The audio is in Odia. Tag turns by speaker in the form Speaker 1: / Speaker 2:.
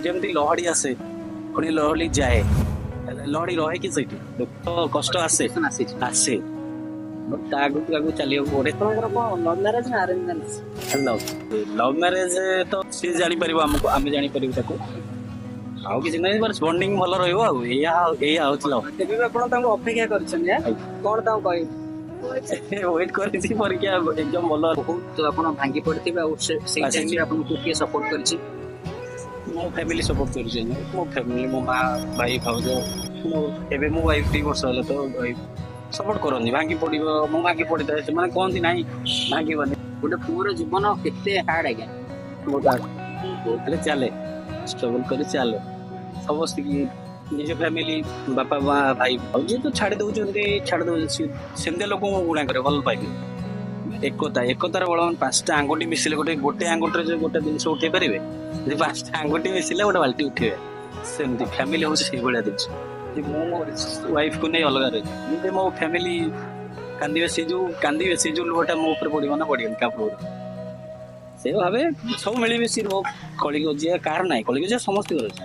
Speaker 1: ଯେମିତି ଲହଡି ଆସେ, ପୁଣି ଲହଡି ଯାଏ, ଲହଡି ରହେ କି ସେଇଠି? ଦୁଃଖ କଷ୍ଟ ଆସେ।
Speaker 2: ଆସିଛି।
Speaker 1: ଆସେ, ବଟ୍ ତା ଆଗକୁ ଆଗକୁ ଚାଲିବାକୁ ପଡେ।
Speaker 2: ଆପଣଙ୍କର କଣ ଲଭ୍ ମ୍ୟାରେଜ ନା arrange marriage?
Speaker 1: Love. Love marriage ତ ସିଏ ଜାଣିପାରିବ ଆମକୁ, ଆମେ ଜାଣିପାରିବୁ ତାକୁ। ଆଉ କିଛି ନାହିଁ, ବାସ୍ ବଣ୍ଡିଙ୍ଗ ଭଲ ରହିବ ଆଉ ଏଇଆ। ଏଇଆ ହଉଛି ଲଭ୍।
Speaker 2: ତେବେ ବି ଆପଣ ତାଙ୍କୁ ଅପେକ୍ଷା କରିଛନ୍ତି ଆଁ? କଣ ତାଙ୍କୁ କହିବେ?
Speaker 1: ୱେଟ୍ କରିଛି, ପରୀକ୍ଷା ଏକ୍ଜାମ ଭଲ।
Speaker 2: ବହୁତ ଆପଣ ଭାଙ୍ଗି ପଡିଥିବେ ଆଉ ସେଇ
Speaker 1: ଆସିଛି।
Speaker 2: ଟାଇମରେ ଆପଣଙ୍କୁ କିଏ ସପୋର୍ଟ କରିଛି?
Speaker 1: ମୋ ଫ୍ୟାମିଲି ସପୋର୍ଟ କରୁଛି। ମୋ ଫ୍ୟାମିଲି, ମୋ ମା, ଭାଇ, ଭାଉଜ। ମୋ ଏବେ ମୋ ୱାଇଫ୍ 2 ବର୍ଷ ହେଲା ତ ୱାଇଫ୍ ସପୋର୍ଟ କରନ୍ତି। ଭାଙ୍ଗି ପଡିବ, ମୁଁ ଭାଙ୍ଗି ପଡିଥାଏ, ସେମାନେ କହନ୍ତି ନାହିଁ, ଭାଙ୍ଗିବନି।
Speaker 2: ଗୋଟେ ପୁଅର ଜୀବନ କେତେ ହାର୍ଡ ଆଜ୍ଞା?
Speaker 1: ବହୁତ hard। ହେଲେ ଚାଲେ, ଷ୍ଟ୍ରଗଲ କରି ଚାଲେ। ସମସ୍ତିକି ନିଜ ଫ୍ୟାମିଲି, ବାପା ମା, ଭାଇ ଆଉ ଯିଏ ତ ଛାଡି ଦଉଛନ୍ତି, ଛାଡି ଦଉଛନ୍ତି, ସେମିତିଆ ଲୋକଙ୍କୁ ମୁଁ ଘୃଣା କରେ, ଭଲ ପାଇବି। ଏକତା, ଏକତାର ବଳ। ପାଞ୍ଚଟା ଆଙ୍ଗୁଠି ମିଶିଲେ ଗୋଟେ ଗୋଟେ ଆଙ୍ଗୁଠିରେ ଯୋଉ ଗୋଟେ ଜିନିଷ ଉଠେଇ ପାରିବେ, ଯଦି ପାଞ୍ଚଟା ଆଙ୍ଗୁଠି ମିଶିଲେ ଗୋଟେ ବାଲ୍ଟି ଉଠେଇବେ, ସେମିତି ଫ୍ୟାମିଲି ହଉଛି ସେଇଭଳିଆ ଜିନିଷ ଯେ ମୁଁ ମୋ ୱାଇଫକୁ ନେଇ ଅଲଗା ରହିଛି। ଯଦି ମୋ ଫ୍ୟାମିଲି କାନ୍ଦିବେ, ସେ ଯୋଉ କାନ୍ଦିବେ, ସେ ଯୋଉ ଲୁହଟା ମୋ ଉପରେ ପଡିବ ନା ପଡିବନି କାହା ଉପରେ? ସେ ଭାବେ ସବୁ ମିଳିମିଶି ରୁହ। କଳିଗଜିଆ କାହାର ନାହିଁ, କଳିଗଜିଆ ସମସ୍ତଙ୍କର ଅଛି।